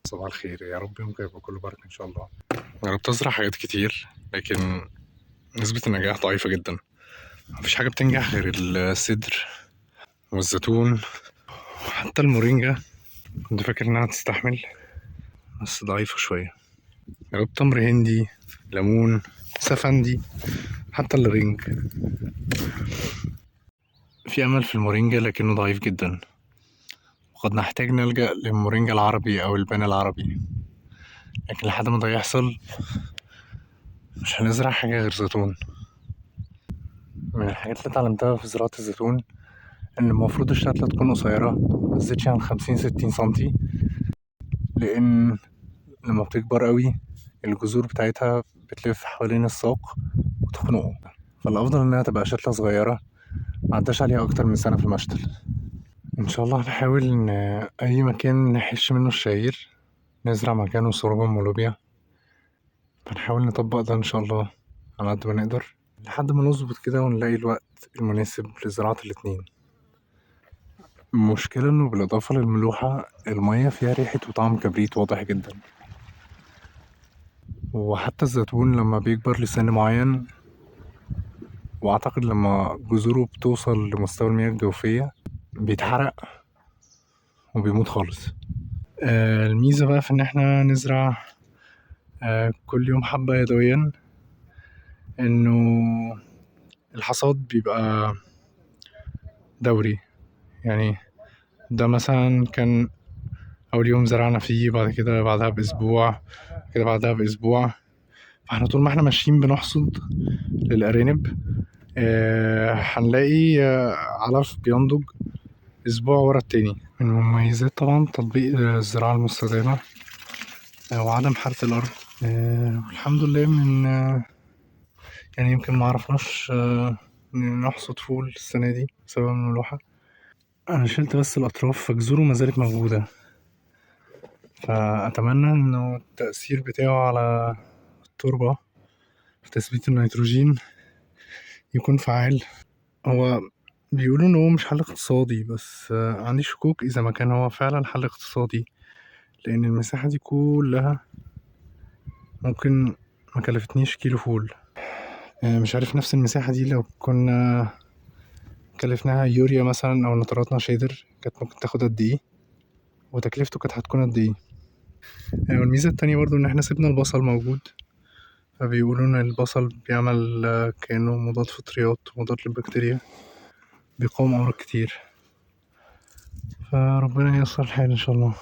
صباح الخير، يا رب يومكم يبقى كله بركة إن شاء الله. جربت أزرع حاجات كتير لكن نسبة النجاح ضعيفة جدا. مفيش حاجة بتنجح غير السدر والزيتون وحتى المورينجا، كنت فاكر إنها تستحمل بس ضعيفة شوية. جربت تمر هندي، ليمون، سفندي، حتى الرنج. في أمل في المورينجا لكنه ضعيف جدا، وقد نحتاج نلجأ للمورينجا العربي أو البان العربي، لكن لحد ما ده يحصل مش هنزرع حاجة غير زيتون. من الحاجات اللي اتعلمتها في زراعة الزيتون إن المفروض الشتلة تكون قصيرة، متزيدش عن 50-60 سنتي، لأن لما بتكبر قوي الجذور بتاعتها بتلف حوالين الساق وتخنقه، فالأفضل إنها تبقى شتلة صغيرة معداش عليها أكتر من سنة في المشتل. إن شاء الله هنحاول إن أي مكان نحش منه الشعير نزرع مكانه sorghum ولوبيا، فنحاول نطبق ده إن شاء الله على قد ما نقدر لحد ما نظبط كده ونلاقي الوقت المناسب لزراعة الاتنين. المشكلة إنه بالإضافة للملوحة المية فيها ريحة وطعم كبريت واضح جدا، وحتى الزيتون لما بيكبر لسن معين وأعتقد لما جذوره بتوصل لمستوى المياه الجوفية بيتحرق وبيموت خالص. الميزة بقى في إن احنا نزرع كل يوم حبة يدويا، إنه الحصاد بيبقى دوري. يعني ده مثلا كان أول يوم زرعنا فيه، بعد كده بعدها بأسبوع، كده بعدها بأسبوع، فاحنا طول ما احنا ماشيين بنحصد للأرانب هنلاقي علف بينضج أسبوع ورا التاني. من مميزات طبعا تطبيق الزراعة المستدامة وعدم حرث الأرض. والحمد لله من يعني يمكن ما عرفناش نحصد فول السنة دي بسبب الملوحة. أنا شلت بس الأطراف فجذوره ما زالت موجودة، فأتمنى إنه التأثير بتاعه على التربة في تثبيت النيتروجين يكون فعال. هو بيقولوا إن هو مش حل اقتصادي، بس عندي شكوك إذا ما كان هو فعلا حل اقتصادي، لأن المساحة دي كلها ممكن ما كلفتنيش كيلو فول. مش عارف نفس المساحة دي لو كنا كلفناها يوريا مثلا أو نترات نشادر كانت ممكن تاخد قد إيه، وتكلفته كانت هتكون قد إيه. والميزة التانية برضو إن احنا سيبنا البصل موجود، فبيقولوا إن البصل بيعمل كأنه مضاد فطريات ومضاد للبكتيريا، بيقاوم أمراض كتير، فربنا ييسر الحال إن شاء الله.